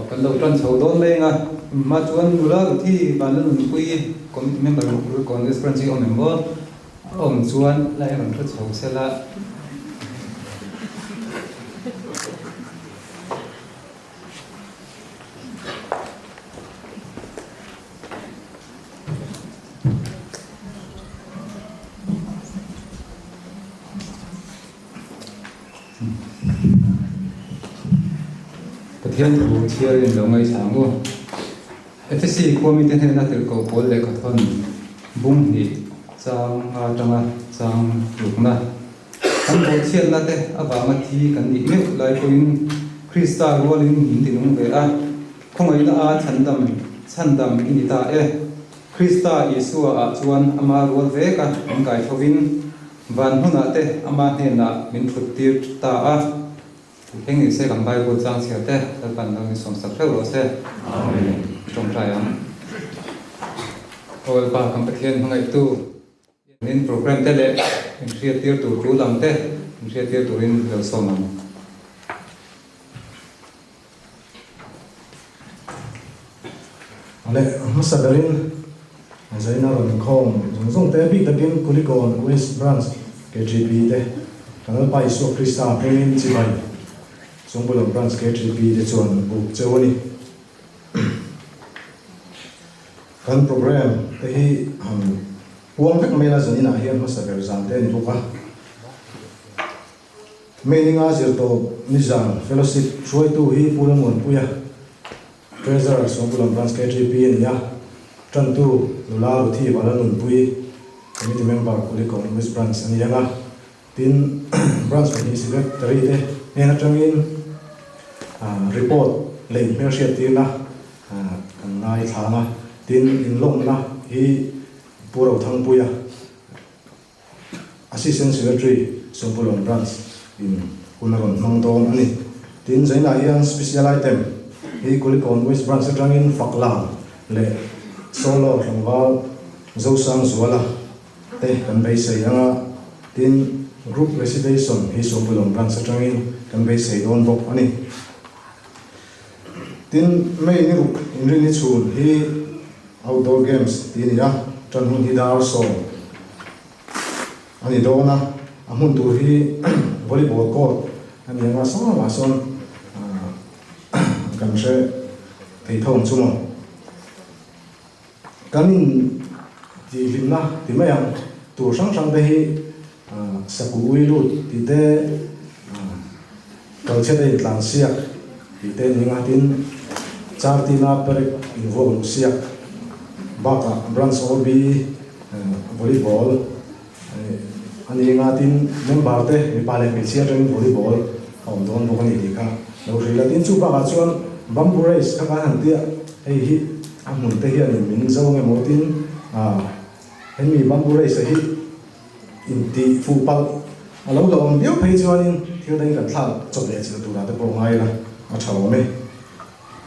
Kan lo tan chho dawn mai anga hma chuan nula Ruthi Vanlalnunpuii committee member Congress branch hi awm em maw? A awm chuan lai a rawn hre chho sela. Pathian thu chhiarin lo ngaihthla ang u. Efesi khua mite hnena tirhkoh pawl lehkha thawn bung hnih chang atanga chang rukna kan bawhchhiatna te avanga thi kan nih meuh lai pawhin Krista rualin min tinung ve a, khawngaihna a chhandam chhandam i ni ta e. Krista Isua ah chuan ama rual vek a min kai thovin van hmunah te ama hnenah min thut tir ta a. Thleng ni se kan Bible chang chhiar te Lalpan lo min sawmsak hreuh rawh se. Amen. Tawngtai ang. Aw Lalpa kan Pathian hmangaihtu in program te leh inhriat tir tur tul ang te inhriat tir turin lo sawm ang. Ale hmasa berin Zaina rawn inkhawm zawng zawng te bik takin Kulikawn West Branch KTP te kan Lalpa Isua Krista hmingin chibai Chungbulam Branch KTP te chuan buk cheu a ni. Kan program te hi han puang vek mai la zaninah hian hmasa ber zan te a ni bawk a. May ninga zirtawp nizan fellowship hruaitu hi Pu Lamuanpuia, Treasurer Sawmpulam Branch KTP a ni a, tantu nula Ruthi Valanunpui, Committee Member Kulikawn West Branch a ni ang a, tin Branch pahnih Secretary te hnen atangin report leh inhmelhriattirna kan ngaithla ang a, tin inlawmna hi Pu Rothangpuia, Assistant Secretary Sawmpulawm Branch in hun a rawn hmang dawn a ni. Tin, Zainah hian Special Item hi Kulikawn West Branch atangin Faklam leh Solo tlangval Zosang Zuala te kan beisei ang a, tin, Group Recitation hi Sawmpulawm Branch atangin kan beisei dawn bawk a ni. Tin, May ni ruk inrinni chhun hi Outdoor Games tih a ni a, ṭan hun hi dar 10 a ni dawn a, a hmun tur hi volleyball court a ni ang a, sawmah sawn kan hre thei tho ang chu maw. Kan in tihhlimna ti mai ang tur hrang hrang te hi saku ui lut tih te, kalchhet a intlan siak tih te ni ang a, tin Chartina perek invuak luh siak bakah Branch OB volleyball a ni ang a, tin member te mipa leh hmeichhia atangin volleyball a awm dawn bawk a ni tih kha lo hrilh a, tin chu bakah chuan bamboo race kha kan han tia hei hi a hmun te hianin min zo ang emaw tin hemi bamboo race hi Intih fuh palh a lo hlauhawm viau phei chuanin thil dang kan thlak chawp leh chilh turah te pawh ngai ila a tha awm e.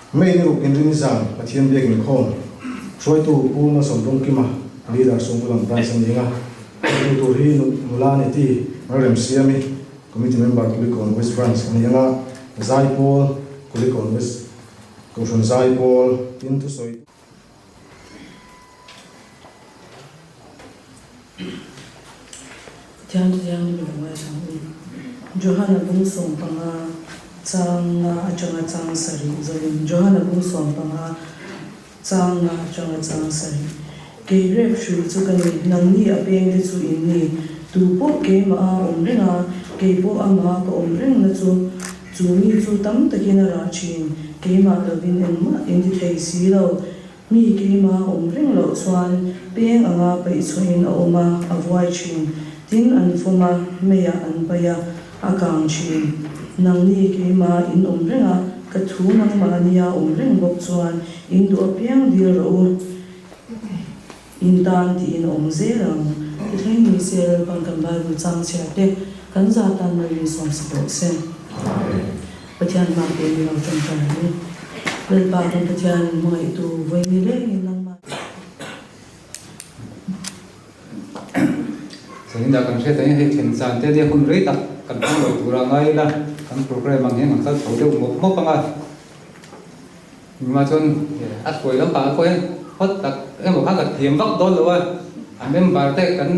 May ni ruk inrin zan Pathian biak inkhawm hruaitu Pu Malsawm Dawngkima, Leader Sungpulam Branch a ni ang a, hruaitu tur hi Nula Niti Ralremsiami, Committee Member Kulikawn West Branch a ni ang a, Zaipawl, Kulikawn West Kohhran Zaipawl tin thusawi. Pathian Thianghlim lo ngaithla u. Johana bung 15 chang nga atanga chang sarih zawin Johana bung 15 chang nga atanga chang sarih Kei rep hrui chu ka ni, nangni a pengte chu in ni. Tu pawh keimah a awm reng a, kei pawh amah ka awm reng na chu, chu mi chu tam takin a rah thin, keimah lovin engmah in ti thei si lo. Mi keimah awm reng loh chuan peng anga paih chhuahin a awm a, a vuai thin. Tin, an fawm a, meiah an paih a, a kang thin. Nangni keimah in awm reng a, ka thu nangmahnia awm reng bawk chuan in duh apiang dil rawh u, in tan tiin a awm zel ang. Ti thleng ni se Lalpan kan Bible chang chhiar te kan za tan mai rin sawm sak rawh se. Pathian hma te min lo tawngtai ang u. Lalpa kan Pathian in hmangaihtu vawi ni rengin nangmah. Zaninah kan hriat ang hei thlen chan te nia hun rei tak kan hmang lo tura ngai ila kan program ang hian kan kal chho deuh mawp mawp ang a. Mah chuan a hruai lampang ah pawh hian hot tak emaw kha ka thiam vak dawn lo a, a member te kan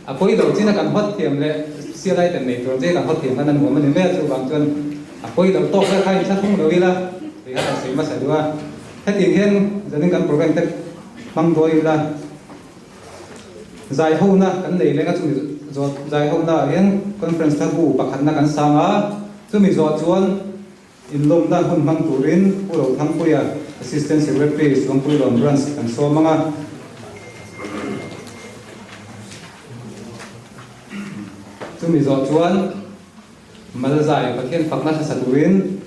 a pawi lo chin a kan hot thiam leh sialai ten nei tur ang che kan hot thiam khan a nuam a ni mai a, chuvang chuan a pawi lo tawk vek kha inthlahrung lo ila tih kha kan sawi hmasa duh a. Hetiang hian zanin kan program te hmang dawi ila zai hona kan nei leng a, chumi zawh zai hona ah hian conference thlabu pakhatna kan sang a, chumi zawh chuan Inlawmna hun hmang turin Pu Rothangpuia, Assistant Secretary, Suangpuilawn Branch kan sawm ang a. Chumi zawh chuan Malzai Pathian fakna hla sa turin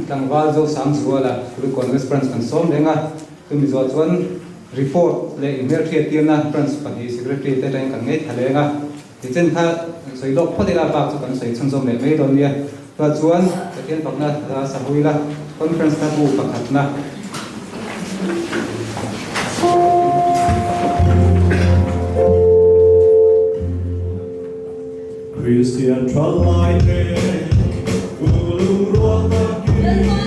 Tlangval Zosang Zuala, Kulikawn West Branch kan sawm reng a. Chumi zawh chuan Report leh inhmelhriattirna Branch pahnih Secretary te atangin kan ngei tha leng a. Tichen kha sawi lawk phawt ila bak chu kan sawi chhunzawm leh mai dawn nia. Chua chuan Pathian fakna hla sa hui la, Conference hla bu pakhatna. Kristian thalai te u lungrual takin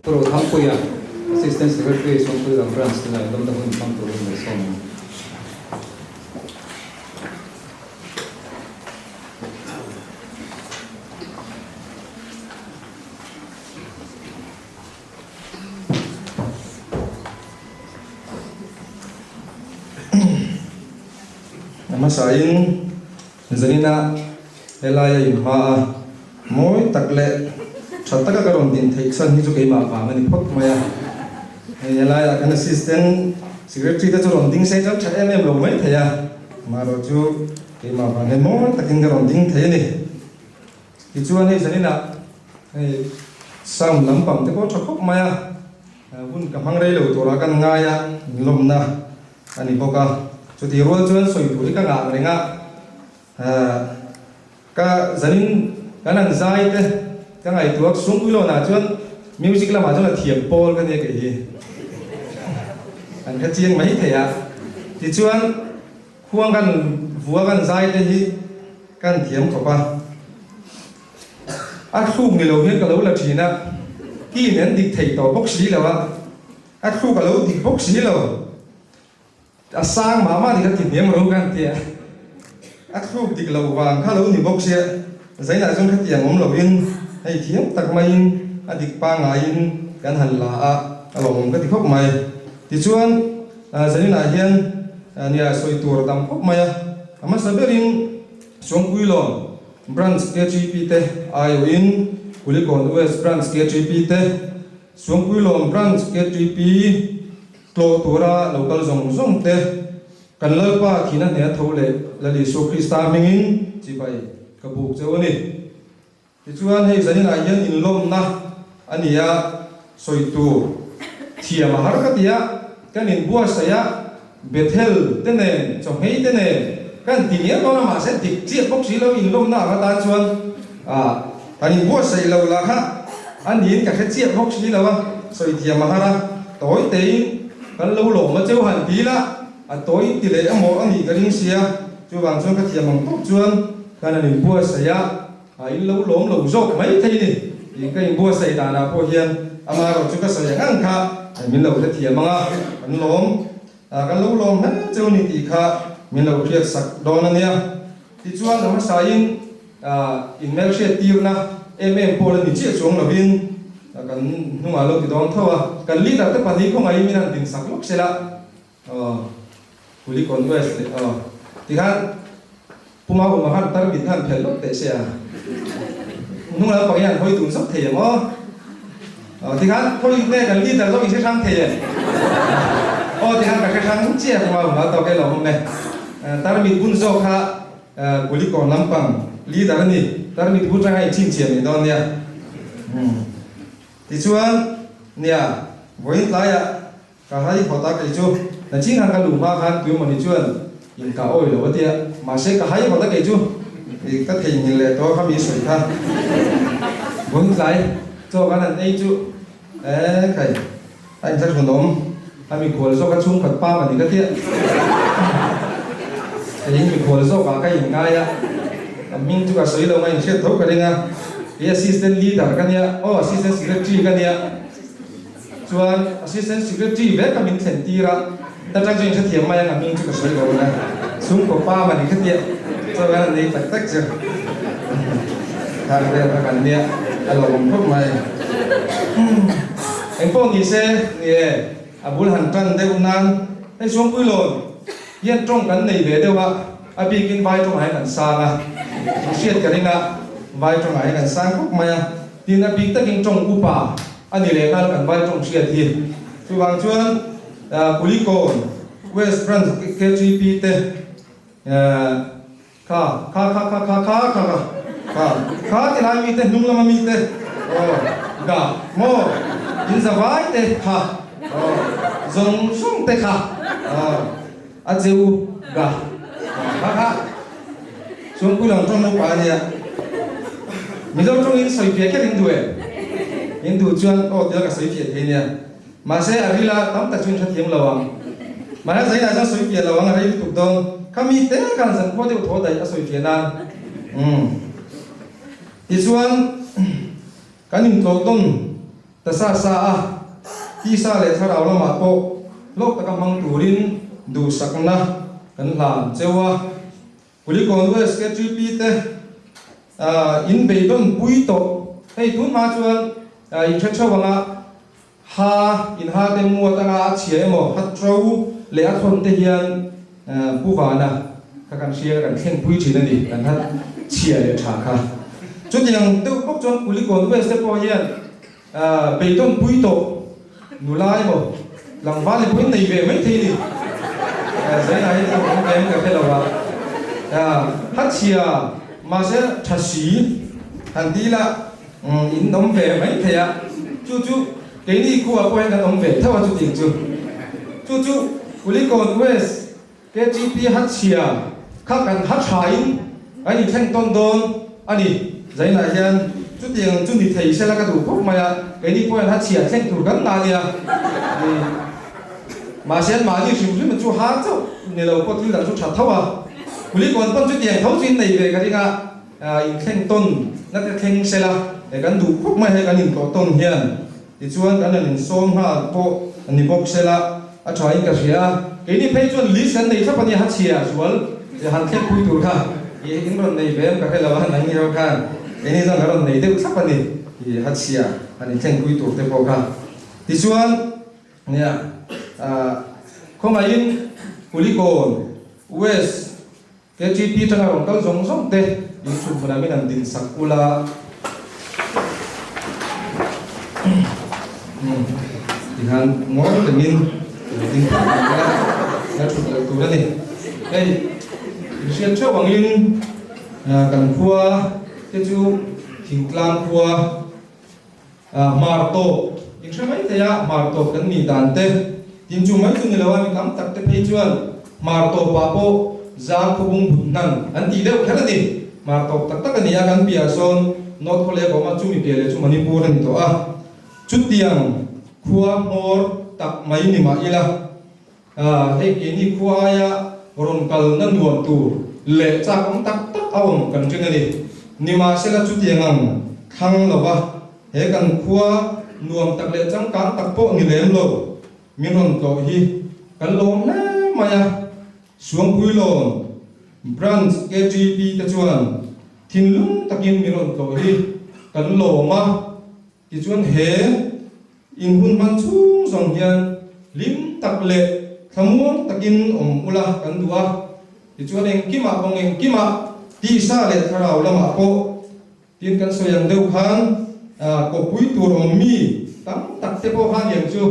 Pu Rothangpuia, Assistant Secretary, Sawmpuilam Branch te lah dawmna hun hmang turin mai sawm ang. A hmasain Zanina helaia inhma a mawi tak leh tha taka ka rawn din theih chhan hi chu keimah vang a ni phawt mai a. Hei helaiah kan Assistant Secretary te chu rawn ding se chuan tha em em lo mai thei a, amaherawh chu keimah vang hian mawi takin ka rawn ding thei a ni. Tichuan hei zaninah hei sound lampang te pawh tha khawp mai a, hun ka hmang rei lo turah kan ngai a, inlawmna a ni bawk a. Chutih rual chuan sawi tur hi ka ngah reng a, ka zanin kan han zai te ka ngaihtuah Sungpuilawnah chuan music lamah chuan a thiam pawl ka nia kei hi an hre chiang mai thei a. Tichuan Khuang kan vua kan zai te hi kan thiam khawp a, a thluk ni lo hian ka lo la thin a, ki nen dik thei tawh bawk si lo a, a thluk a lo dik bawk si lo, a sang mah mah ni kha ti hniam ro kan tia, a thluk dik loh vang kha lo ni bawk sia, zainah chuan khatiang awm lovin hei thiam tak maiin a dik pangaiin kan han la a, a lawmawm ka ti khawp mai. Tichuan zaninah hian nia sawi tur a tam khawp mai a, a hmasa berin. Suangpuilawn Branch KTP te aiawhin Kulikawn West Branch KTP te, Suangpuilawn Branch KTP tlawh tura lo kal zawng zawng te, kan Lalpa thihna hneh a tho leh Lal Isua Krista hmingin chibai ka buk cheu a ni. Tichuan hei zaninah hian inlawmna a ni a, sawi tur thiam a har ka ti a, kan inbuatsaih a, Bethel te nen, chawhmei te nen kan ti ngial dawn a, mahse dik chiah bawk si lo inlawmna ang atan chuan kan inbuatsaih lo lah kha a niin ka hre chiah bawk si lo a, sawi thiam a har a, tawi tein kan lo lawm a cheu han ti la, a tawi ti leh emaw a nih ka ring sia, chuvang chuan ka thiam ang tawp chuan kan han inbuatsaih a. A in lo lawm lo zawk mai thei ni tih ka inbuatsaih danah pawh hian amaherawh chu ka sawi ang ang kha min lo hrethiam ang a, kan lawm kan lo lawm hle cheu ni tih kha min lo hriat sak dawn a nia. Tichuan a hmasain inhmelhriat tirna em em pawh la ni chiah chuang lovin kan hnungah lo ti dawn tho a, kan leader te pahnih khawngaihin min han dinsak lawk sela. Aw Kulikawn West leh aw tikhan Pu Mauma khan tarmit khan phelh lawk teh se a, hnung lampang hian hawi dun zawk thei em aw. Aw tikhan khawi nge kan leader zawk in hre hrang thei em? Aw tikhan ka hre hrang chiah Pu Mauma tawk e lawm awm e. Tarmit bun zawk kha Kulikawn lampang leader a ni, tarmit bun atanga inchhinchhiah mai dawn nia. Tichuan nia vawiin tlaiah Ka hai hawt a kei chu na ching han ka luh hma khan tuemawni chuan in ka awi lo a tia, mahse ka hai hawt a kei chu i ka theihnghilh leh tawh a kha mi sawi kha bun tlai chaw kan han ei chu e khai a inthlahrun awm a mikhual zawk a chhungkhat pa mani ka tia keiin mikhual zawk ah ka in ngai a a hming chu ka sawi lo nga inhriat tho ka ring a kei assistant leader ka nia aw assistant secretary ka nia. Chuan Assistant Secretary vek a min thlen tir a, ta tang chu in hrethiam mai ang a hming chu ka sawi lo ang a, chhungkaw pa mani kha tia chuan kan han nei tak tak chu thar vel kha kan nia a lo awm khawp mai. Engpawh ni se ni e, a bul han tan deuh nan hei Suangpuilawn hian tawng kan nei ve deuh a, a bikin vai tawngah hian kan sang a, hriat ka ring a, vai tawngah hian kan sang khawp mai a, tin a bik takin tawng upa A ni leh nghal kan vai tawng hriat hi. Chuvang chuan Kulikawn West Branch KTP te kha kha kha kha kha kha kha kha kha kha ti lai mi te hnung lama mi te aw ga maw in za vai te kha aw zawng zawng te kha aw a cheu ga kha kha Chungpui lam tawng upa a nia. Mizo tawngin sawi fiah kher in duh em? In duh chuan aw tia ka sawi fiah thei nia. Mahse a rila tam tak chu in hrethiam lo ang. Mahse zainah chuan sawi fiah lo ang a rei lutuk dawn. Kha mi te khan zankhua deuh thaw daih a sawi fiah nan. Umm. Tichuan kan intlawh tawn ta sa sa a, tisa leh thlarau lamah pawh hlawk taka hmang turin duhsakna kan hlan cheu a. Kulikawn West KTP te in beidawn pui tawh. Hei tun hma chuan in hre theuh anga ha in ha te muat anga a chhia emaw ha to leh a thawn te hian Pu Vana kha kan hria kan thleng pui thin a ni kan ha chhia leh tha kha. Chutiang deuh bawk chuan Kulikawn West te pawh hian Beidawn pui tawh nula emaw tlangval emaw in nei ve mai thei ni. Zainah hi chuan awm ve em ka hre lo a, hachhia mahse tha si han ti ila in awm ve mai thei a, chu chu keini khuaah pawh hian kan awm ve tho a chutiang chu. Chu chu Kulikawn West KTP hachhia kha kan ha thain kan inthleng tawn dawn a ni. Zainah hian chutiang chu ni thei sela ka duh khawp mai a, keini pawh hian hachhia thleng tur kan ngah nia. Mahse an mahni hrim hrim chu ha chauh ni lo pawh thil dang chu tha tho a. Kulikawn pawn chutiang tho chu in nei ve ka ring a, inthleng tawn na te thleng sela kan duh khawp mai hei kan intlawh tawn hian. Tichuan kan han insawm nghal pawh a ni bawk sela a thain ka hria a, keini phei chuan list kan nei thlap a nia, ha chhia zual han thleng pui tur kha i in rawn nei ve em ka hre lo a, nang ni ho khan keini chuan kan rawn nei deuh thlap a ni i ha chhia han inthleng pui tur te pawh kha. Tichuan nia khawngaihin Kulikawn West. KTP tanga rawn kal zawng zawng te in chhun hmunah min han din sak ula. Tikhan ngawi rengin lo ding phawt mai ila, la thut loh tur a ni. Hei, in hriat theuh angin kan khua te chu thingtlang khua hmar tawp in hre mai thei a, hmar tawp kan nih dan te tin chu mai chu ni lo a, mi tam tak te phei chuan hmar tawpah pawh zang khawbung but hnan an tih deuh kher a ni. Hmar tawp tak tak a ni a, kan piah sawn North Khawlek a awm a, chumi piah leh chu Manipur a ni tawh a. Chutiang khua hmawr tak mai ni mah ila, hei keini khua aia rawn kalna nuam tur leh chak awm tak tak a awm kan ring a ni. Nimahsela chutiang ang thlang lova he kan khua nuam tak leh changkang tak pawh ni lem lo min rawn tlawh hi kan lawm hle mai a. Suangpuilawn Branch KTP te chuan thinlung takin min rawn tlawh hi kan lawm a. Tichuan he in hun hman chhung zawng hian hlim tak leh thlamuang takin awm ula kan duh a. Tichuan engkimah kawng engkimah tisa leh thlarau lamah pawh tin kan sawi ang deuh khan kawppui tur awm mi tam tak te pawh khan iang chu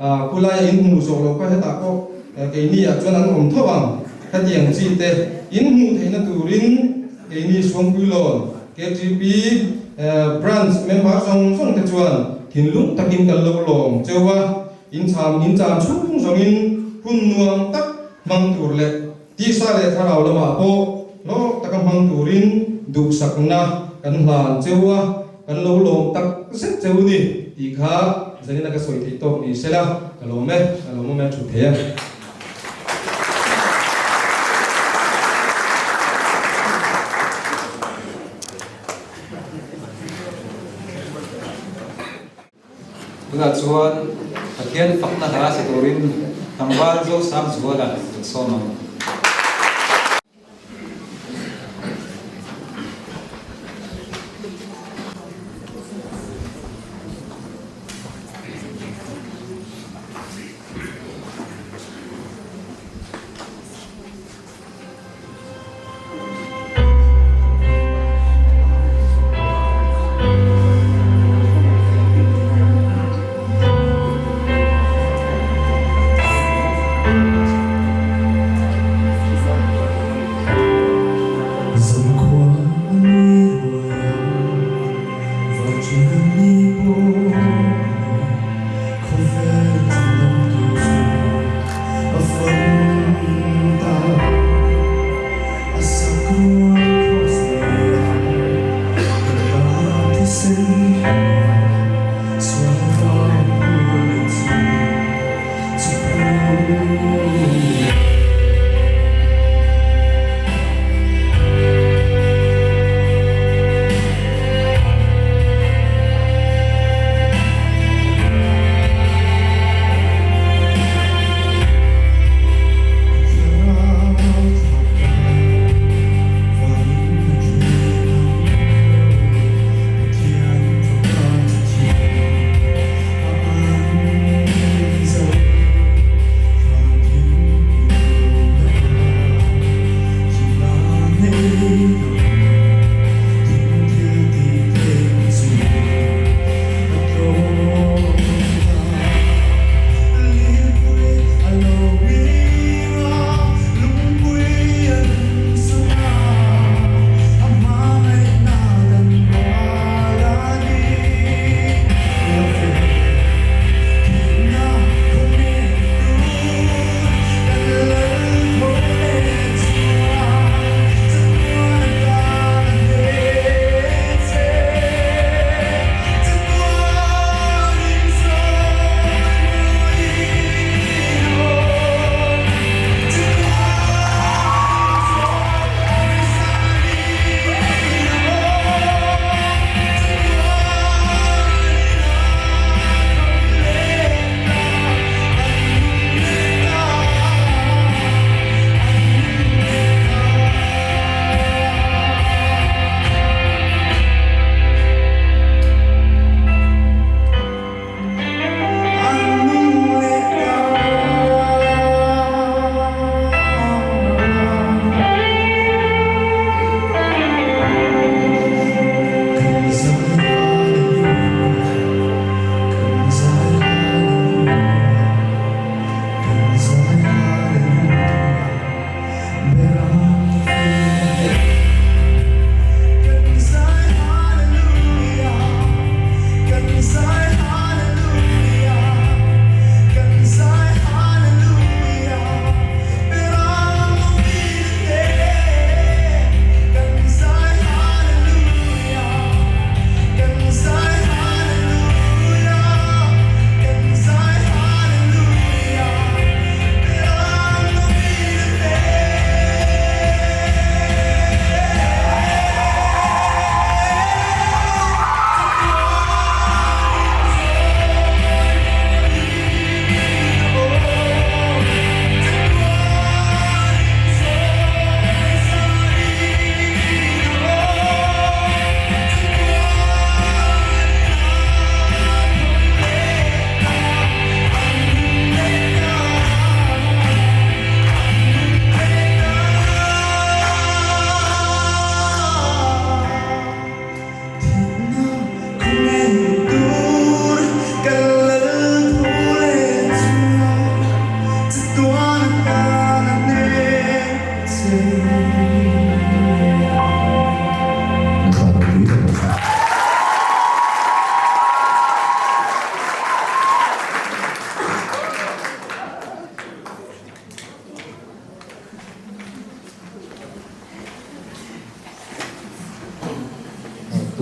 khulaia in hmuh zawh loh kha hetah pawh keini ah chuan an awm tho ang. Hetiang chi te in hmuh theihna turin keini Suangpuilawn KTP Branch member zawng zawng te chuan thinlung takin kan lo lawm cheu a, in cham in cham chhung zawngin hun nuam tak hmang tur leh tisa leh thlarau lamah pawh hlawk taka hmang turin duhsakna kan hlan cheu a, kan lo lawm tak zet cheu ni tih kha zanina ka sawi theih tawk ni sela ka lawm e, ka lawm awm e a thut thei e. Tunah chuan Pathian fakna hla sa turin tlangval Zosangzuala kan sawm ang.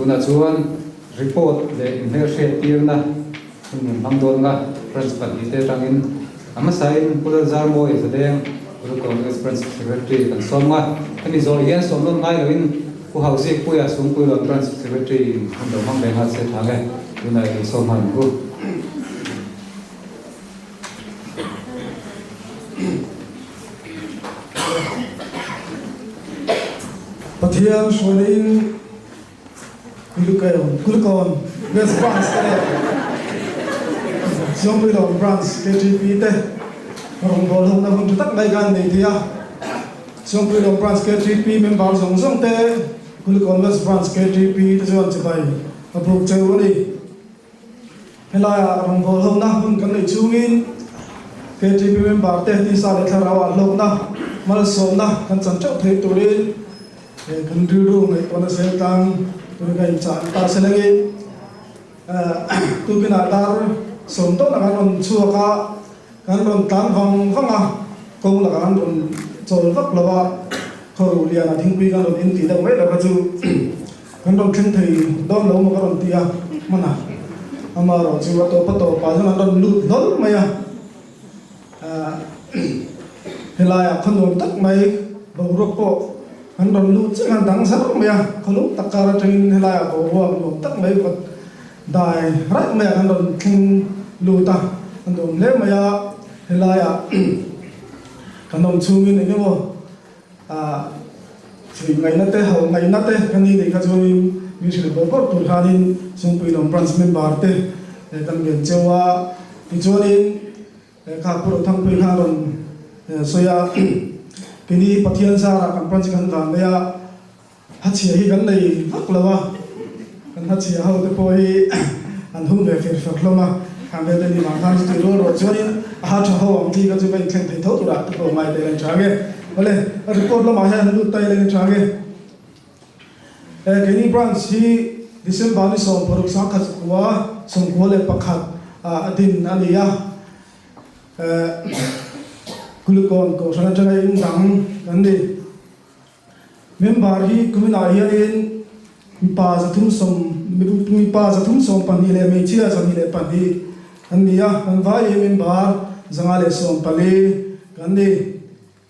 Tunah chuan report leh inhmelhriattirna hun min hmang dawn nga, Branch pahnihte atangin a hmasain Pu Lalzarmawi Zadeng, Kulikawn West Branch Secretary kan sawm nga. Hemi zawh hian sawm nawn ngai loin Pu Hauzik Puia Sungpuilawn Branch Secretary in hun lo hmang ve nghal se tha nge, tunah i sawm nghal ang u. Pathian hruaina in Kulikawn West Branch te leh Siampuilawm Branch KTP te rawngbâwl hawkna hun ṭha tak mai khan nei thei a. Siampuilawm Branch KTP member zawng zawng te Kulikawn West Branch KTP te chuan chibai a buk cheu a ni. Helaiah rawngbâwl hlawkna hun kan neih chhungin KTP member te tisa leh thlarauah hlawkna malsawmna kan chan ṭeuh thei turin kan rilru ngaihtuahna zel tlang turin ka inchah ta se lengin tukinah dar sawm tawh lakah an rawn chhuak a, kan rawn tlan vang vang a, kawng lakah an rawn chawl vak lo a, khaw liana thingpui kan rawn intih deuh mai lova chu. Kan rawn thleng thei dawn lo maw ka rawn ti a, hman a, amaherawh chu a tawp a tawp ah chuan an rawn lut hlawl mai a, ahh helaiah khaw nuam tak mai boruak pawh an rawn lut chiah khan dang zar mai a, khaw lum tak kar atangin helaiah boruak nuam tak mai vawt dai raih mai ah kan rawn thleng lut a, a nuam hle mai a, helaiah kan awm chhungin eng emaw. Ah, chhui ngaihna te, hauh ngaihna te ka ni nih kha chuanin min hrilh bawrh bawrh tur khanin Sungpuilawm Branch member te kan ngen cheu a. Tichuanin kha Pu Rothangpui kha a rawn sawi a, keini Pathian zarah kan branch kan van mai a, Hachhia hi kan nei vak lo a, kan hachhia ho te pawh hi an hung ve fer fer hlawm a, khang vel te ni vang khan chutih rual rual chuanin a ha tha ho ang chi kha chu ka inthleng thei tho turah te pawh ngai te ila tha nge. Awle, a report lamah hian han lut ta ila tha nge. E, keini branch hi December ni 16 1991 ah a din a ni a. E, Kulikawn Kohhran atanga indang kan ni. Member hi kuminah hianin mipa 310 mipa 312 leh hmeichhia 22 an ni a, kan vai member 114 kan ni.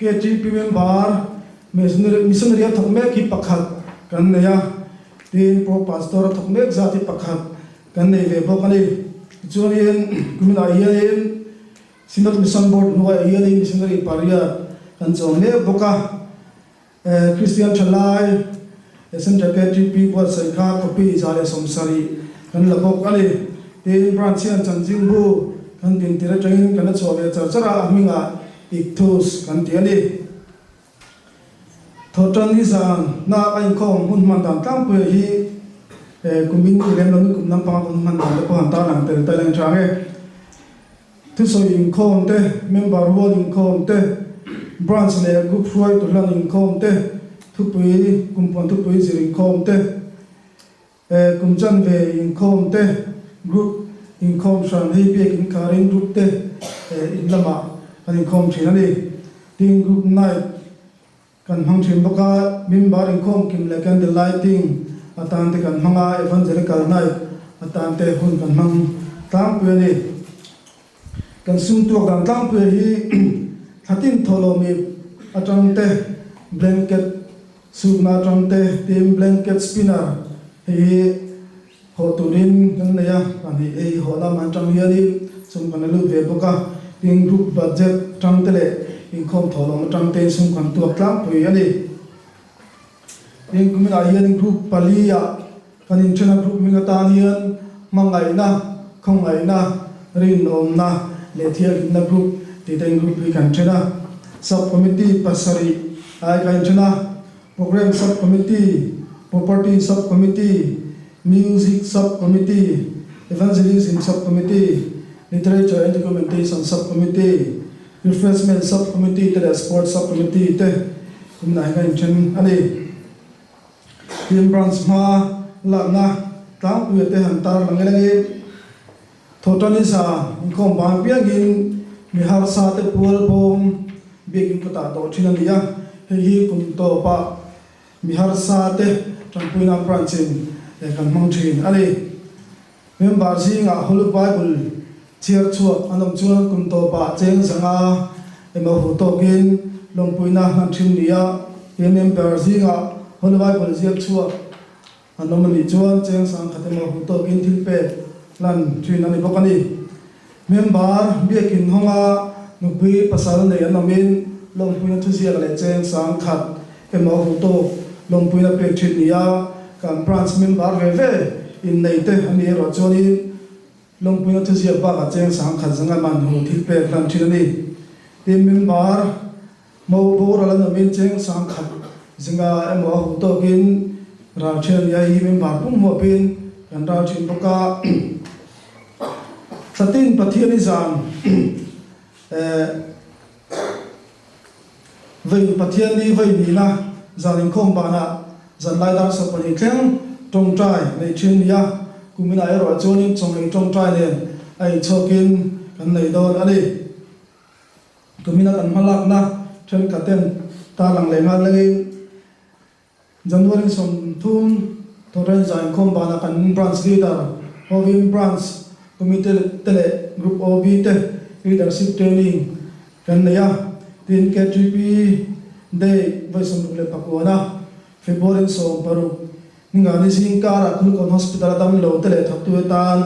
KTP member missionary a thawk mek hi pakhat kan nei a, tin Pro Pastor a thawk mek zat hi pakhat kan nei ve bawk a ni. Tichuanin kuminah hianin Synod Mission Board hnuaiah hianin missionary pariat kan chawm mek bawk a. Kristian thalai Central KTP buatsaih kha copy 170 kan la bawk a ni. Tin, Branch hian chanchinbu kan din tir atangin kan la chhuah ve char char a, a hmingah Ikthus kan ti a ni. Thawhtan ni zan na ka inkhawm hun hman dan tlangpuia hi kumin i lem lo ni kum lampanga hun hman dan te pawh han tarlang tel tel a ni tha nge. Thusawi inkhawm te, member rual inkhawm te, branch leh group hruaitu hlan inkhawm te, thupui, kumpuan thupui zir inkhawm te, kum chanve inkhawm te, group inkhawm hran hei biak inkharin group te in lamah kan inkhawm thin a ni. Tin, group night Kan hmang thin bawk a, mimbar inkhawm kim leh candle lighting atan te kan hmang a, evangelical night atan te hun kan hmang tlangpui a ni. Kan sum tuak dan tlangpuia hi thlatin thawhlawmip atang te, blanket sukna atang te, tin blanket spinner hei hi Haw turin kan nei a, pahnih ei haw lam atang hianin sum kan la lut ve bawk a, tin group budget atang te leh inkhawm thawhlawm atang tein sum kan tuak tlangpui a ni. Tin kuminah hianin group pali ah kan inthen a, group hming atan hian hmangaihna, khawngaihna, rinawmna leh thianghlimna group tih tein group hi kan then a, sub committee pasarih ai kan inthen a. Programme Sub-Committee, Property Sub-Committee, Music Sub-Committee, Evangelism Sub-Committee, Literature and Documentation Sub-Committee, Refreshment Sub-Committee te leh Sports Sub-Committee te kumnah hian a inthen a ni. Tin, Branch hma lakna tlangpuia te han tar lang elangin Thawhṭani sa inkhawm bang piangin mi harsa te pual bawm biakin kawtah tawh ṭhin a ni a, hei hi kum tawpah mi harsa te ṭanpuina branch in kan hmang thin a ni. Member zingah Holy Bible chhiar chhuak an awm chuan kum tawpah cheng zanga emaw hu tawkin lawmpuina hman thin nia he member zingah Holy Bible ziak chhuak an awm a nih chuan cheng sangkhat emaw hu tawkin thil pek hlan thin a ni bawk a ni. Member biakin hawnga nupui pasal nei an awmin lawmpuina thuziak leh cheng sangkhat emaw hu tawk lawmpuina pek thin nia kan branch member ve ve innei te a nih erawh chuanin lawmpuina thuziak bakah cheng sangkhat zanga man hu thil pek hlan thin a ni. Tin, member Mo boral an awmin cheng sangkhat zinga emaw a huh tawkin ral thian nia hi member pum huapin kan ral thin bawk a. Thlatin Pathian i zan eh vei Pathian ni vei nihna zan inkhawm banah zanlai dar 12 thleng tawngtai nei thin nia kuminah erawh chuanin chawngei tawngtai nen a inchhawkin kan nei dawn a ni. Tumina kan hmalakna thenkhatten tarlang leh nghal lengin January 30 Thawhrain Zainkhawm banah kan Branch Leader hovin Branch Committee te leh Group OB te Leadership Training kan nei a, tin KTP Day vawi 69 February 16 Ningani zingkarah Kulikawn Hospital a damlo te leh thawktu atan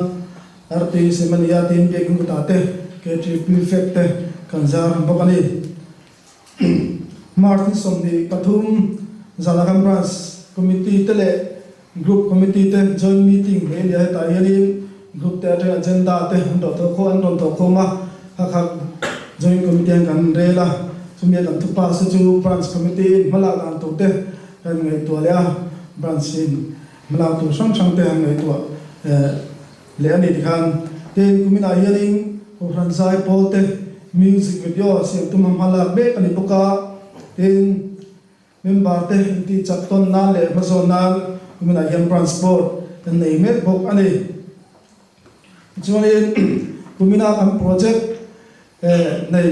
RT Semania tin Biakin kutah te KT Prefect te kan zar bawk a ni. March ni 23 zana kan Branch Committee te leh Group Committee te Joint Meeting nei a ni a, hetah hianin Group te atanga Agenda te an rawn thawh khawm an rawn thawh khawm a, kha kha Joint Committee hian kan rel a, chumi a kan thu pass te chu Branch Committee in hmalak dan tur te Kan ngaihtuah leh a, branch in hmalak tur hrang hrang te han ngaihtuah leh a ni tikhan tin kuminah hianin Kohhran zai pawl te music video siam tum a hmalak mek a ni bawk a, tin member te intih chak tawn nan leh hmazawn nan kuminah hian branch board kan nei mek bawk a ni. Tichuanin kumina kan project Nei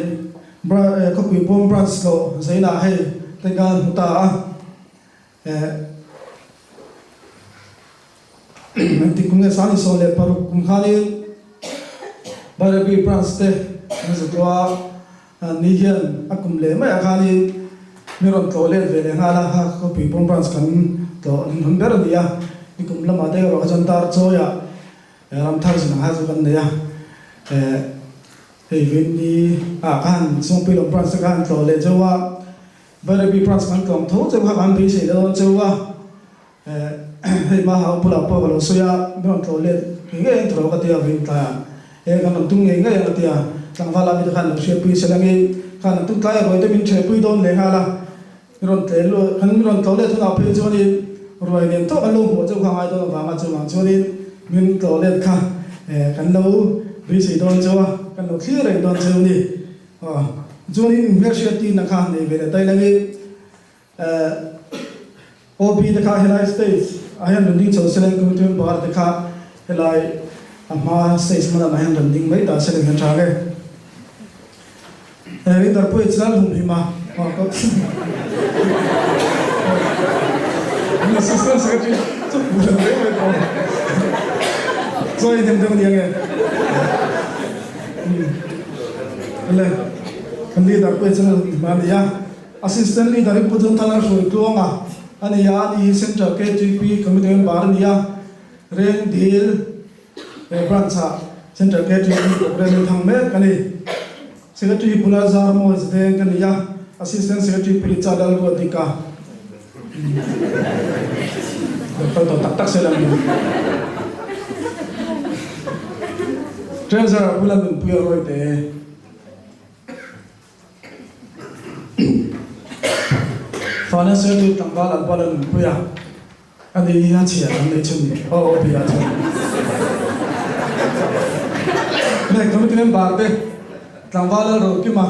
khawpui pawn branch tlawh zainah hei te kan hmu ta a, engtik kum nge 2016 kum khanin Bairabi branch te an za tlawh a, ni hian a kum leh maiah khanin mi rawn tlawh let ve leh nghal a, kha khawpui pawn branch kan tlawh hmun ber a ni a, nikum lamah te erawh kha chuan tar chawiah Ram thar zin ang ha chu kan nei a, hei Vinny ah khan Sawngpui lam branch te khan tlawh leh cheu a, Bairabi branch kan tlawm tho cheu kha kan beisei leh dawn cheu a, hei hma hau bulah pawh ka lo sawi a, min rawn tlawh let ngei ngei ang thaw ka ti a Vin tlaiah e kan rawn tum ngei ngei ang a ti a, tlangval ah mi te khan lo hriatpui se langin khan an tum tlai a ruai te min ṭhehpui dawn leh nghal a. I rawn tle luah, kan rawn tlawh let hunah phei chuanin ruai lian tawk an lo hmuh chauh kha a ngai dawn avanga chuvang chuanin min tlawh let kha kan lo beisei dawn chauh a, kan lo thlir reng dawn cheu ni. Aw, chuanin hmelhriat tina kha nei ve leh tai langin OB te kha helai stage ah hian rawn ding chho se leng committee member te kha helai a hma stage hma lamah hian rawn ding mai ta se leng hian tha nge. Leader pawh i chal hum him a, Assistant Secretary chu hmu hran reng mai pawh chuan i hnem deuh a ni ange. Le, kan leader pawh i chal hum him a ni a, Assistant Leader hi Pu Jonathan a hruai tluang a, a ni a, ani hi Central KTP Committee member a ni a, Rengdil He branch ah Central KTP program in thang mek a ni. Secretary Pula Zar Mawi Zadeng ka ni a, Assistant Secretary Pu Richa Lalruatdika. Lo kal tawh tak tak se lang ni. Treasurer Pu Lalnunpuia Rawite. Finance Secretary Tlangval Alpa Lalnunpuia. A ni hi a chhia kan nei chhun ni aw aw bia chuan Nge committee member te tlangval lal ro kim a.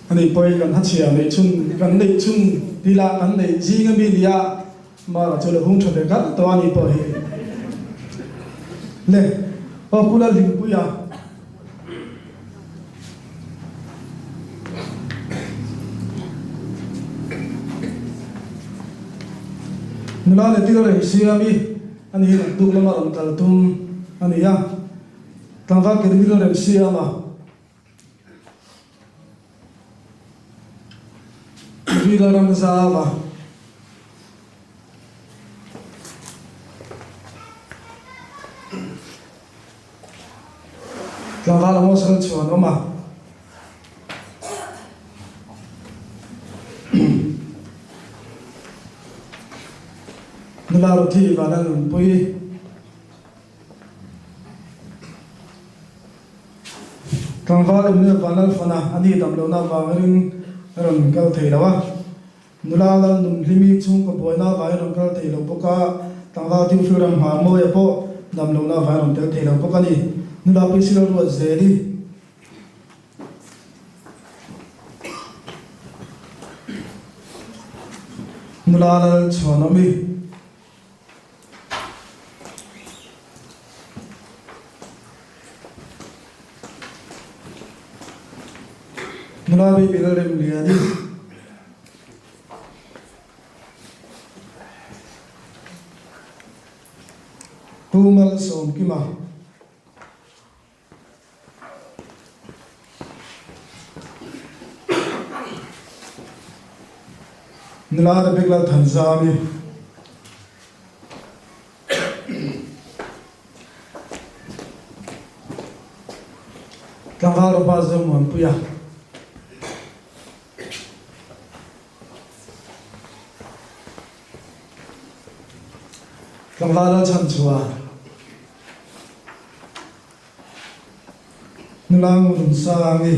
A ni pawhin kan hachhia nei chhun kan neih chhun ti lah kan neih zing ami nia mara chu lo hung tha ve kar tawh a ni pawh hi le aw Pu Lalhlimpuia. Nula leh til rem siam i a ni hi naktuk lama rawn kal tum a ni a, tlangval ke til rem siam a. Rila ram zau a. Tlangval Amos kal chhuan awm a. Nula Ruthi Vana Nunpui. Tlangval Emmanuel Vanlalfana a ni dam lohna avangin a rawn kal thei lo a. Nula Lalnunhlimi chhungkaw buaina avangin a rawn kal thei lo bawk a, tlangval Theophil Ramhmamawia pawh dam lohna avangin a rawn tel thei lo bawk a ni. Nula Priscilla Ruatzeli. Nula Lalchhuanawmi. Nula Baby Lalremliani. Pu Malsawmkima. Nula Rebecca Lalthanzami. Tlangval Robert Zomuanpuia. Tlangval Lalchhanchhuah. Nula Ngunsangi.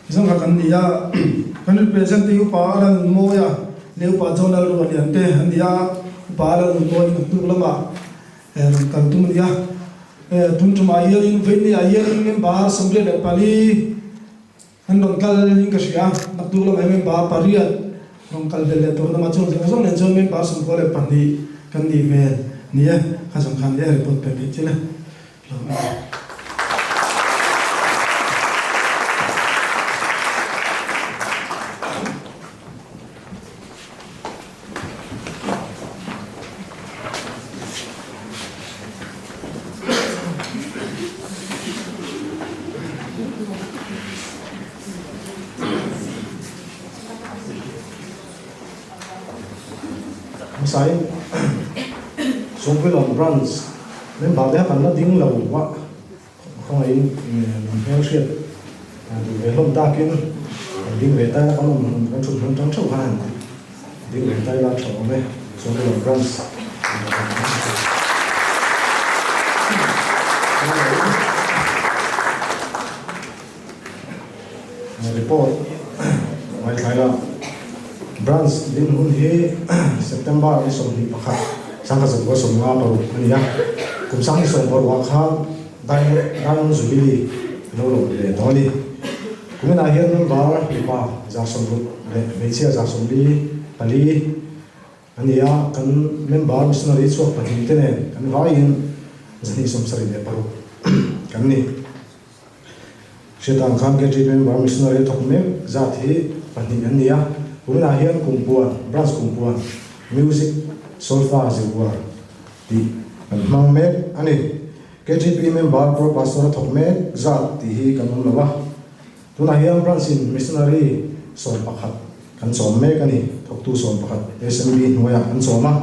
Zangha kan ni a, kan representing upa a la nun mawi a, leh upa John Lalrualian te an ni a, upa a la nun mawi in hnuk lamah rawn kal tum a ni a. Tun tumah hianin Veinni ah hianin member 84 An rawn kal in ka hria, naktuk lamah hi member pariat rawn kal vel leh tur lamah chuan zawng zawng nen chuan member 92 kan nih hmel ni e, kha zawng khan e report pe theih chiah le lo a ni. Hmasain Sawmpuilawn Branch member te kha kan la ding lo a, khawngaihin min hmelhriat duh ve hlawm takin kan ding ve ta ila kan awm kan thut hmun tang theuh khan han ding ve ta ila tha awm e Sawmpuilawn Branch Report ngaithlai la Branch din hun hi September ni 21 1956 a ni a, kum 1960 ah khan Diamond Jubilee a lo lawm ve tawh a ni. Kuminah hian member mipa 60 leh hmeichhia 44 a ni a, kan member missionary chhuak pahnih te nen kan vaiin 276 kan ni. Hriatang khan KTP member missionary a thawk mek zat hi pahnih an ni a, tunah hian Kumpuan, Branch Kumpuan, Music, Solfa zirbuar tih kan hmang mek a ni. KTP member Pro Pastor a thawk mek zat tih hi kan awm lo a, tunah hian Branch in missionary 11 kan chawm mek a ni, thawktu 11 SMB hnuaiah kan chawm a,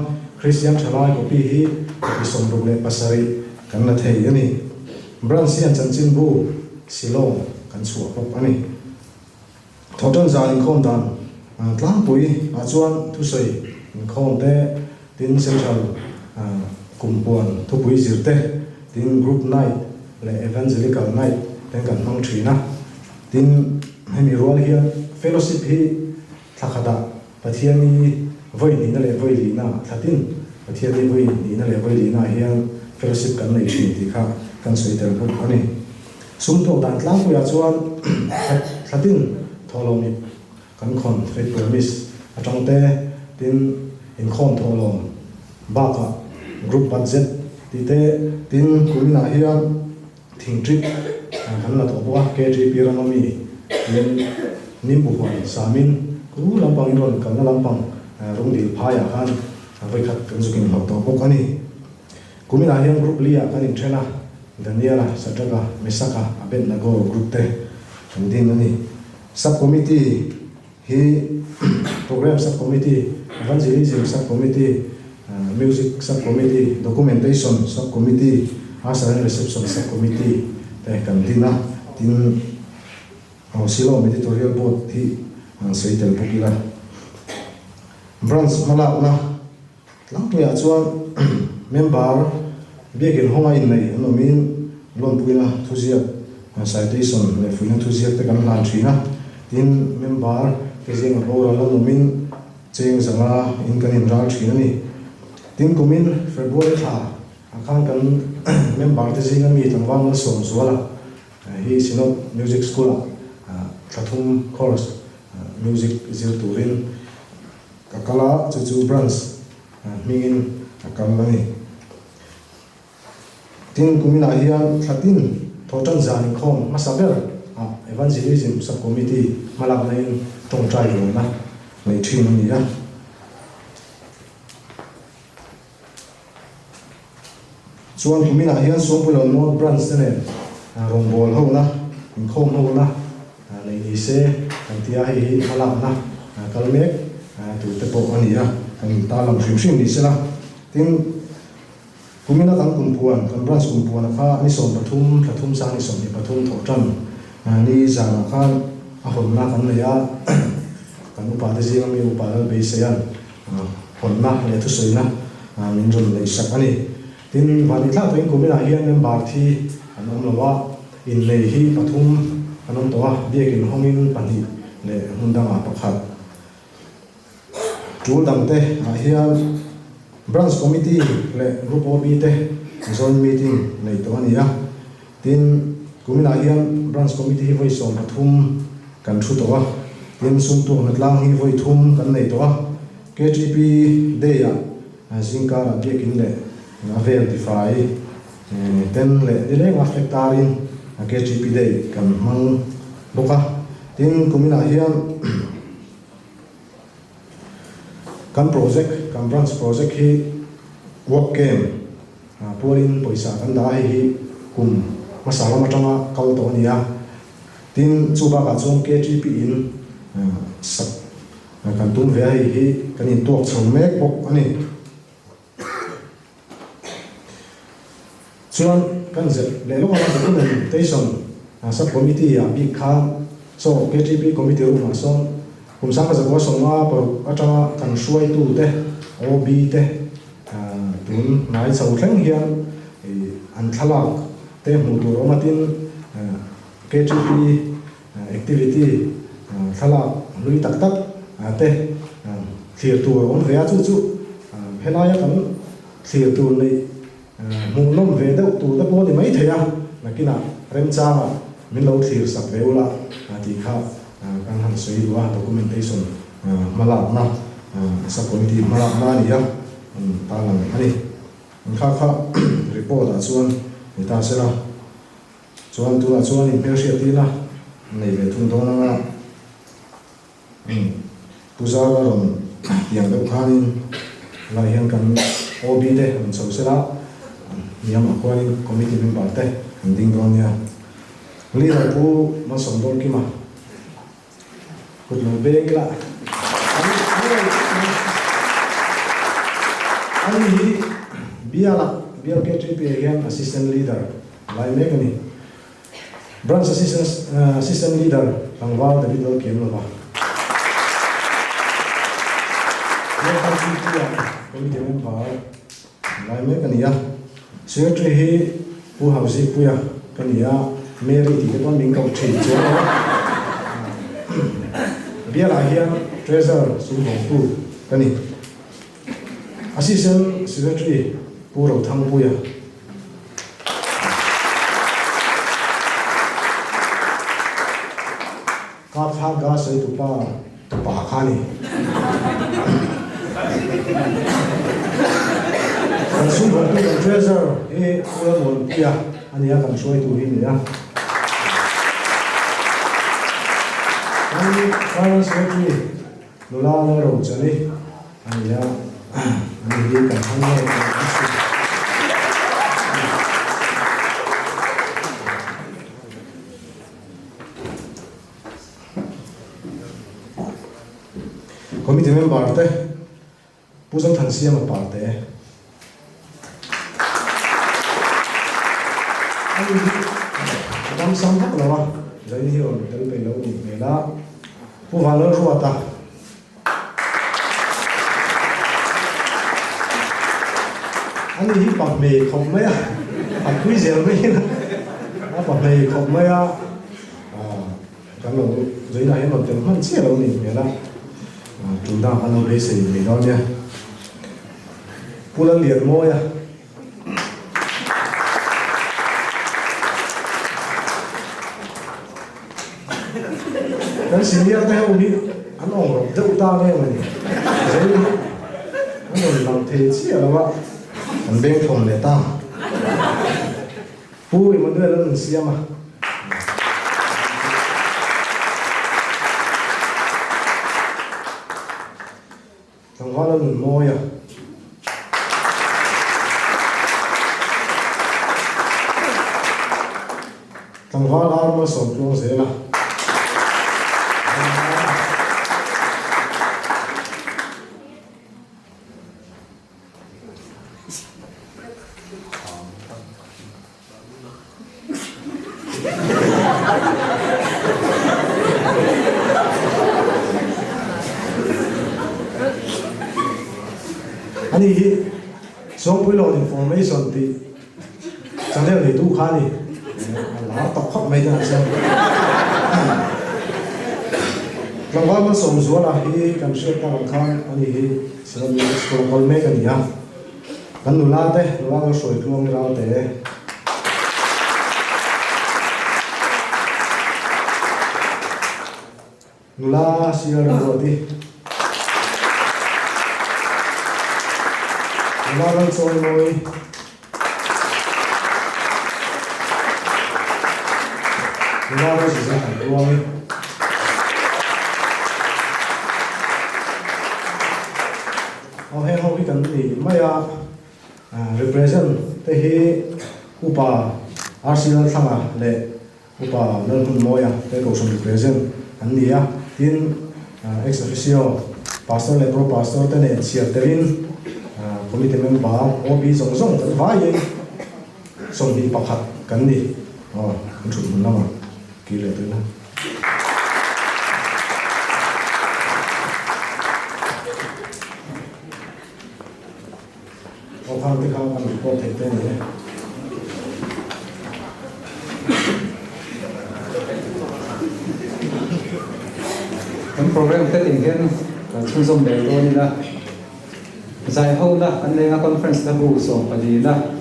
Kristian thalai copy hi copy 67 kan la thei a ni. Branch hian chanchinbu Shillong kan chhuah bawk a ni. Thawhtan zan inkhawm dan tlangpui ah chuan thusawi inkhawm te, tin Central kumpuan thupui zir te, tin Group Night leh Evangelical Night ten kan hmang thin a. Tin hemi rual hian Fellowship hi thla khatah Pathiani vawi hnihna leh vawi lihna thla tin Pathiani vawi hnihna leh vawi lihna ah hian fellowship kan nei thin tih kha kan sawi tel bawk a ni. Sum thawk dan tlangpuiah chuan thla tin thawhlawm ip kan khawn faith promise atang te tin inkhawm thawhlawm bakah group budget tih te tin kuminah hian Thing trip kan la tawh bawk a, KTP rama mi tin Nimbu huan samin ku lampang in rawn kalna lampang Rungdil phaiah khan vawikhat kan zuk inhlawh tawh bawk a ni. Kuminah hian Group Li-ah kan inthen a, Daniela, Sadraka, Mesaka, Abednego group te kan din a ni. Sub Committee hi Program Sub Committee, Evangelism Sub Committee, Music Sub Committee, Documentation Sub Committee, Usher and Reception Sub Committee te kan din a, tin, Aw Silawm Editorial Board hi an sawi tel bawk ila. Branch hmalakna tlangpuiah chuan member biakin hawnga innei an awmin lawmpuina thuziak, citation leh fuihna thuziak te kan hlan thin a. Tin, member te zinga boral an awmin cheng zanga in kan inral thin a ni. Tin, kumin February thla ah khan kan member te zinga mi tlangval Malsawmzuala Hi Synod Music School-ah thla thum course music zir turin ka kal a, chu chu branch hmingin a kal a ni. Tin, kuminah hian thla tin thawhtan zan inkhawm hmasa ber ah Evangelism Sub-Committee hmalakna-in tawngtai rualna nei thin a ni a. Chuan kuminah hian Suangpuilo North Branch te nen rawngbâwl hona, inkhawm hona nei ni se kan ti a, hei hi hmalakna kal mek tur te pawh a ni a, kan intarlang hrim hrim ni sela. Tin, kumina kan kumpuan, kan branch kumpuana kha ni 13, thla thum sang ni 23 thawh tan ni zanah khan a hawnna kan nei a, kan upate zinga mi upa Lalbeisea'n Hawnna leh thusawina min rawn neih sak a ni. Tin, Vanithlak tuin kuminah hian member thi an awm lo a, innei hi pathum an awm tawh a, biakin hawngin pahnih leh hmun dangah pakhat. Tul dangte ah hian Branch Committee leh Group OB te joint meeting neih tawh a ni a. Tin, kuminah hian Branch Committee hi vawi 13 kan thu tawh a, tin sumtuak hnatlang hi vawi thum kan nei tawh a. KTP Day-ah zingkarah biakin leh a vel tifai ten leh nileng a flag tarin KTP Day kan hmang bawk a. Tin, kuminah hian kan project, kan branch project hi work camp, Pualin pawisa kan dah a, hei hi kum hmasa lam atanga kal tawh a ni a. Tin, chu bakah chuan KTP in sak kan tum ve a, hei hi kan intuak chho mek bawk a ni. Chuan kan zep leh lawk anga documentation sub committee ah bik khan saw KTP committee room ah sawn kum 1956 atanga kan hruaitu te, OB te, Tun hnai chho thleng hian an thlalak te hmuh tur awm a, tin KTP activity thlalak hlui tak tak te thlir tur a awm ve a, chu chu helaia kan thlir tur neih hmuhnawm ve deuh tur te pawh a ni maithei a, nakinah remchangah min lo thlir sak ve ula tih kha kan han sawi duh a, documentation. Hmalakna, Sub Committee hmalakna a ni a, ta lang a ni. Kha kha report ah chuan ni ta sela, chuan tunah chuan in hmelhriat tina nei ve thung dawn anga Pu Zara rawn tiang deuh khanin helai hian kan OB te rawn chho sela, hniamah khuanin committee member te an ding dawn nia. Leader Pu Malsawmdawlkima. Kut lo beng ila. Ani hi Biala, Bial KTP ah hian Assistant Leader lai mek a ni. Branch Assistant Leader tlangval David Lalkiamlova. Bial KTP ah Committee Member lai mek a ni a. Secretary hi Pu Hauzikpuia ka ni a, Mary tih te pawn min koh thin chuan a. Bialah hian Treasurer sumhawngtu ka ni. Assistant Secretary Pu Rothangpuia. Ka thla ga sawi tupa tupa kha ni. Kan sum hawngtu kan treasure hi Pu Lalmuanpuia a nia kan hruaitu hi nia. Kan Finance Secretary nula Lalrochani a ni a, ani hi kan hmang ngei tih kan hria. Committee member te Pu Zothansiama Parte. Ani hi a dam sam vak lo a, zain hi rawn tel peih lo nih hmel a, Pu Vanlalruata. Ani hi pa hmei khawp mai a, a pui zel mai in a pa hmei khawp mai a, kan lo zainah hian rawn tel hman chiah lo nih hmel a, tul dangah kan lo beisei mai dawn nia. Pu Lallianmawia. Kan senior te ho hi an awng rawp deuh ta nge mawni zai hi an rawn lang thei chiah lo a, an beng thawn leh ta. Pu Emmanuel an rawn siam a. Tlangval a nun mawi a. Tlangval ar malsawm tluang zel a. Ani hi Suangpuilawn Information tih channel neitu kha a ni. A lar tawh khawp mai te an siam. Tlangval Malsawmzuala hi kan hriat tak ang khan ani hi Secondary School a kal mek a ni a. Kan nula te, nula lo hruai tluang ral te. Nula sial remruat i. Nula lal chawi mawi. Nula ro zizah kan tluang i. Aw heng ho hi kan ni mai a, represent te hi Upa RC Lalthlanga leh Upa Lalhmunmawia te kohhran represent an ni a, tin ex officio Pastor leh Pro Pastor te nen chhiar telin Committee member OB zawng zawng kan vaiin 21 kan ni. Aw kan thut hmun lamah kir leh tawh ila. Aw khang te kha kan report theih te a ni e. Kan program te tin hian kan chhunzawm leh dawn ila zai ho na kan lenga conference na bu 14 na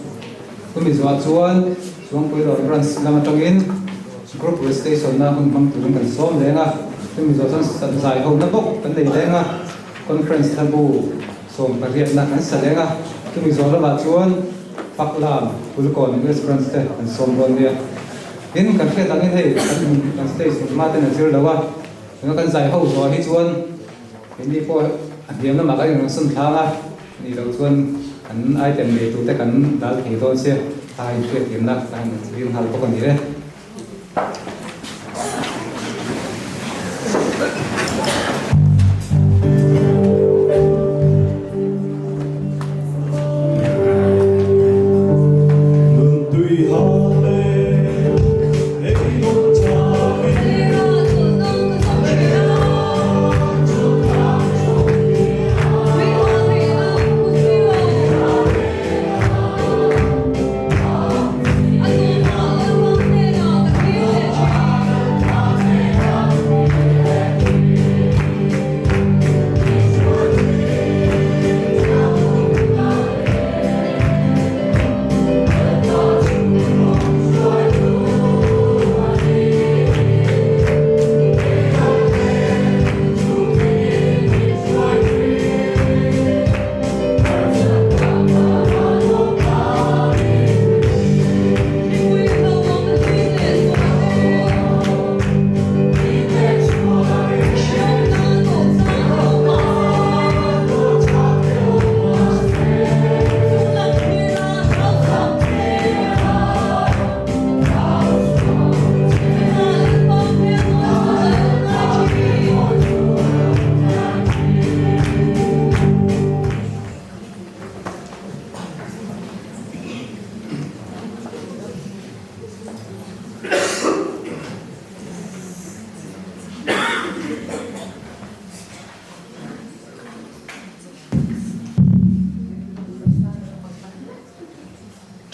chumi zuah chuan Chuangpuilawn branch lam atangin group recitation na hun hmang turin kan sawm leng a, chumi zawh chuan zai ho na bawk kan nei leng a, conference hla bu 18 na kan sa leng a, chumi zawh lamah chuan Faklam, Kulkawn West Branch te kan sawm dawn nia. Tin, kan hriat angin hei kan kan stage hmun hma ten a zir lo a, tuna kan zai ho zawh hi chuan keini pawh a hniam lamah kan inrawn sawn thlang a, Nih loh chuan kan item nei turte kan dal thei dawn sia, a inhriatthiamna ka han ring nghal bawk a ni e.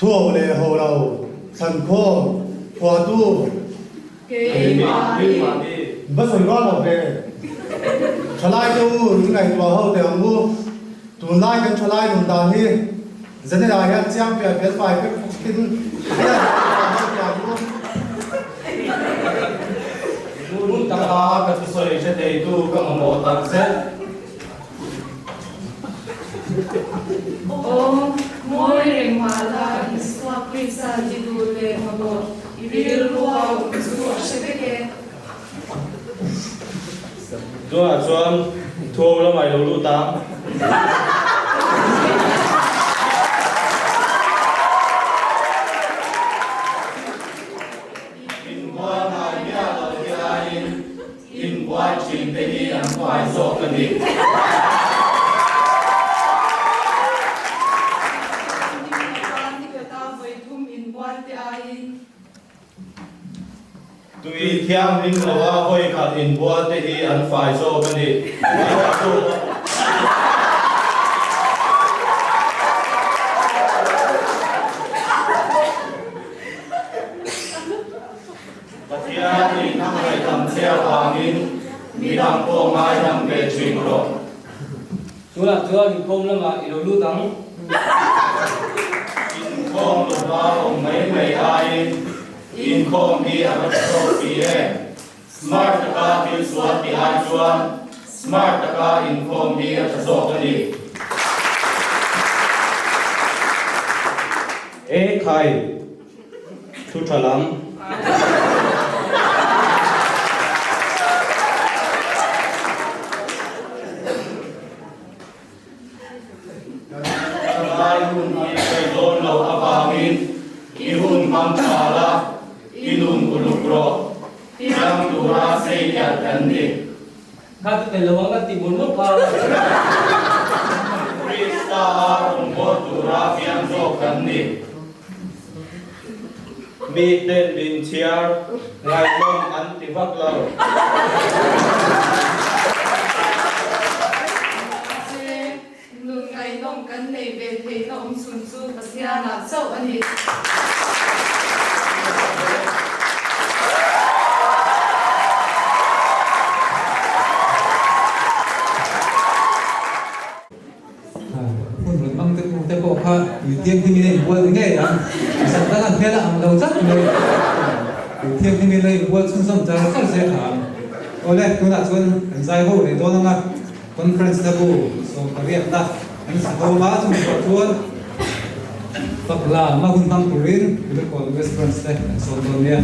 Thu ho leh ho lo thlan khawm phuahtu. Keimahni. Va sawi rual lo ve. Thalai te u in ngaihtuah ho teh ang u. Tunlai kan thalai nun dan hi Zanela hian chiang piah fel fai vek in hian ngaihtuah ho teh ang u. Ngun taka ka thusawi hre theitu ka mamawh tak zet. Aw, ngawi reng mah la, Isua Krista ti duh leh mamawh i rilru a awm chu a hre vek e. Tunah chuan thu ho lamah i lo lut ang. Inbual ngai miah lo hi aiin Inbuai thin te hi an fai zawk a ni. Tui thianghlim loa vawi khat inbual te hi an fai zawk a ni. Pathian in a ngaihdam che avangin midang pawh ngaidam ve thin rawh. Tunah chuan inkhawm lamah i lo lut ang. Inkhawm lova awm mai mai aiin inkhawm hi a va tha zawk si em? Smart taka thil sual tih ai chuan smart taka inkhawm hi a tha zawk a ni. E khai! Thu tha lam. Thalai hun hi sawi dawn loh avangin i hun hmang tha la, i nun uluk rawh. Piang tura sei lian kan ni. Kha chu tel lo ang ka ti mawlh mawlh kha. Krista a rawngbâwl tura piang zawk kan ni. Miten min chhiar ngaihnawm an ti vak lo. Mahse, nun ngaihnawm kan nei ve theihna awm chhun chu Pathianah chauh a ni. Hun rawn hmang te te pawh kha tui thianghlimin a inbual ni ngei ang. Zan dang an hmel a ang lo tlat mai. Tui thianghlimin a inbual chhunzawm char char se tha ang. Awle, tunah chuan kan zai ho leh dawn ang a, conference na bu sawmpariatna an sa ho a, chumi pawh chuan Fakla hma hun hmang turin Kulikawn West Branch te kan sawm dawn nia.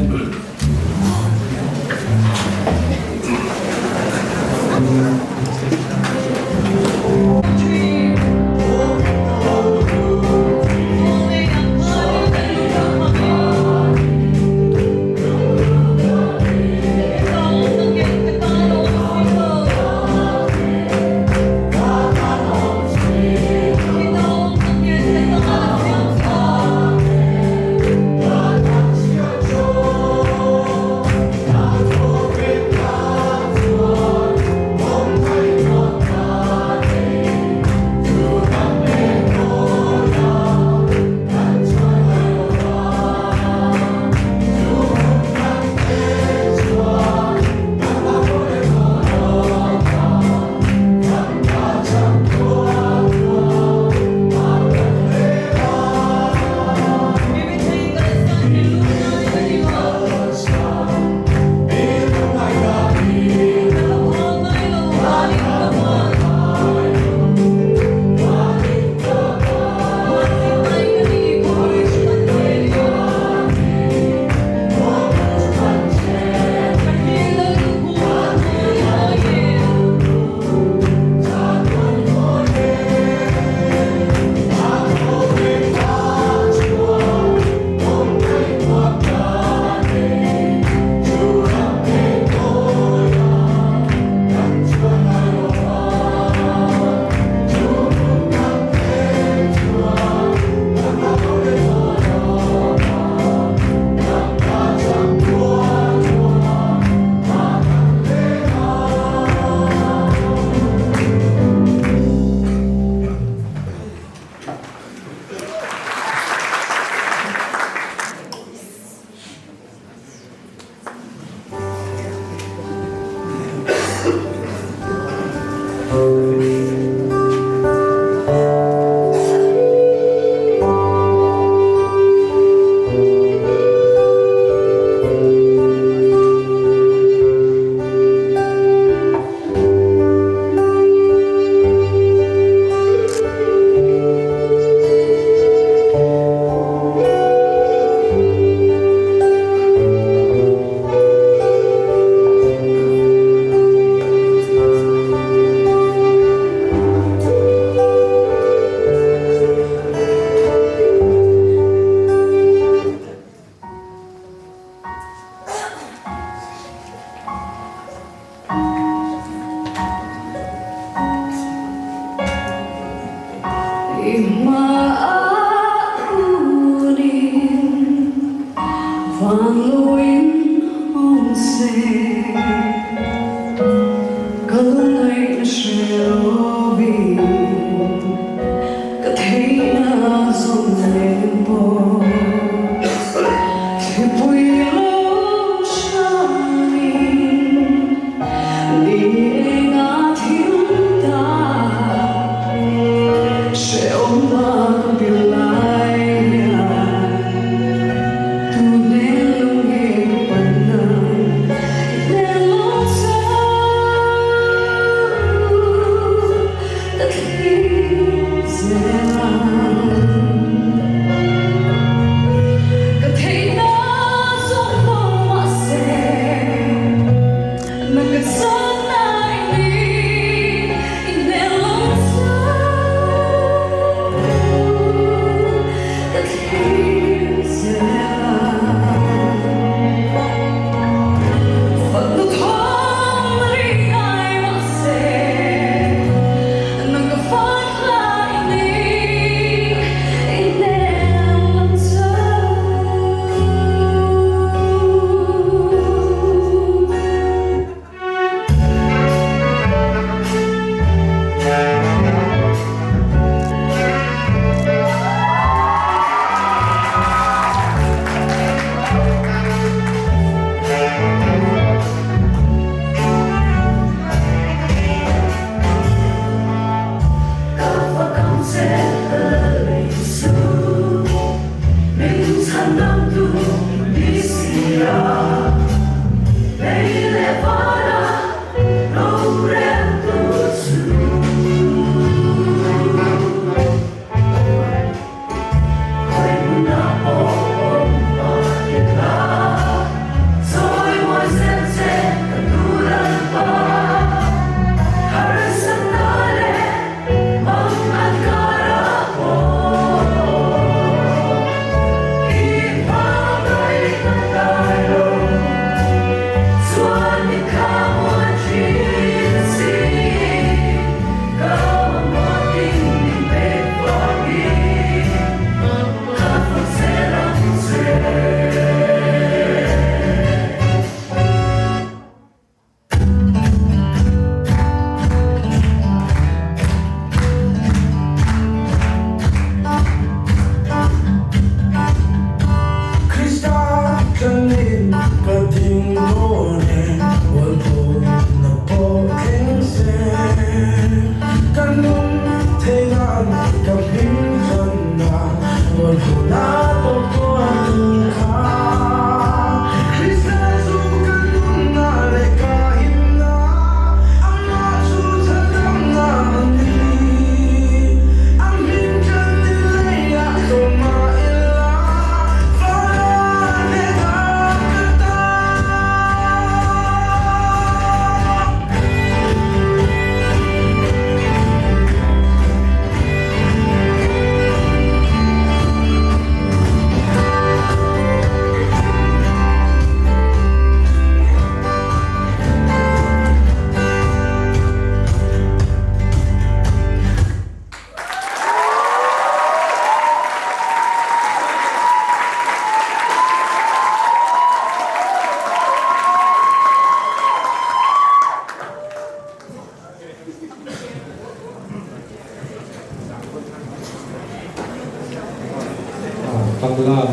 Paklam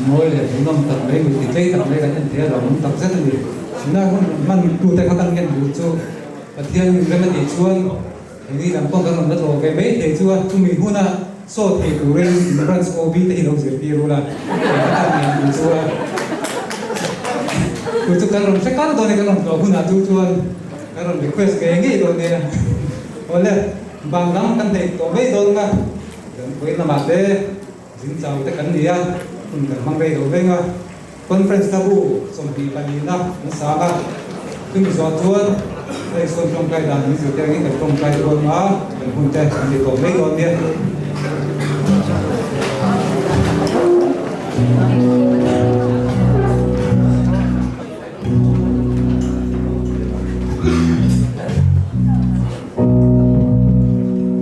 mawi leh hmuhnawm tak mai mit ti tlei tak mai kan en thei a lawmawm tak zet a ni. Tuna hun hman tute kha kan ngen duh chu Pathian min rem a tih chuan Hei lam pawh kan rawn la tlawh ve mai thei chu a, chumi huna saw thei turin in branch OB te hi lo zirtir ula, kan tan ngei tur chu a. Chu chu kan rawn hre kar dawn e, kan rawn tlawh hunah chu chuan kan rawn request ngei ngei dawn nia. Awle, bang dang kan nei tawh mai dawn nga, kan vawiin lamah te zing chau te kan ni a, hun kan hmang rei lo veng a. Conference hla bu 24 na an sang a, chumi zawh chuan hei sawn tawngtai dan min zirtir angin kan tawngtai dawn a, kan hun te an ti tawh mai dawn nia.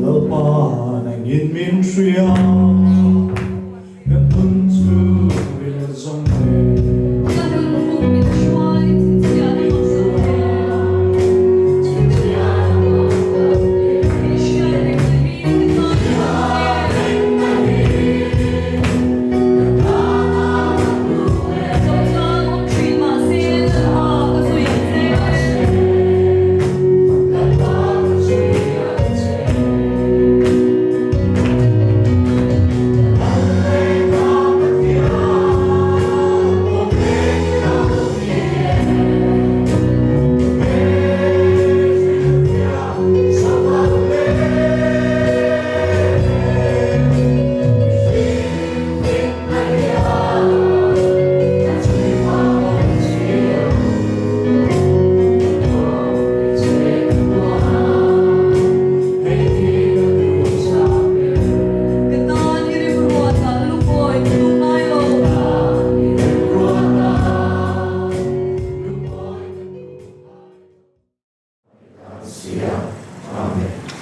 Lalpa nangin min hria. Kan hun chu ril zawng ve. Ka nunphung min hruai chhinchhiahna hmasa ve. Chhinchhiahna hmasa ve. I hriat rengna hi ka tan a hlu e. Ka tan a hlu e. Zo chuan awm thin mahse Lalpa ka zui ang che. Lalpa ka zui ang che. Ka tan i remruat a lukawi ka duh ngai lo. Amen.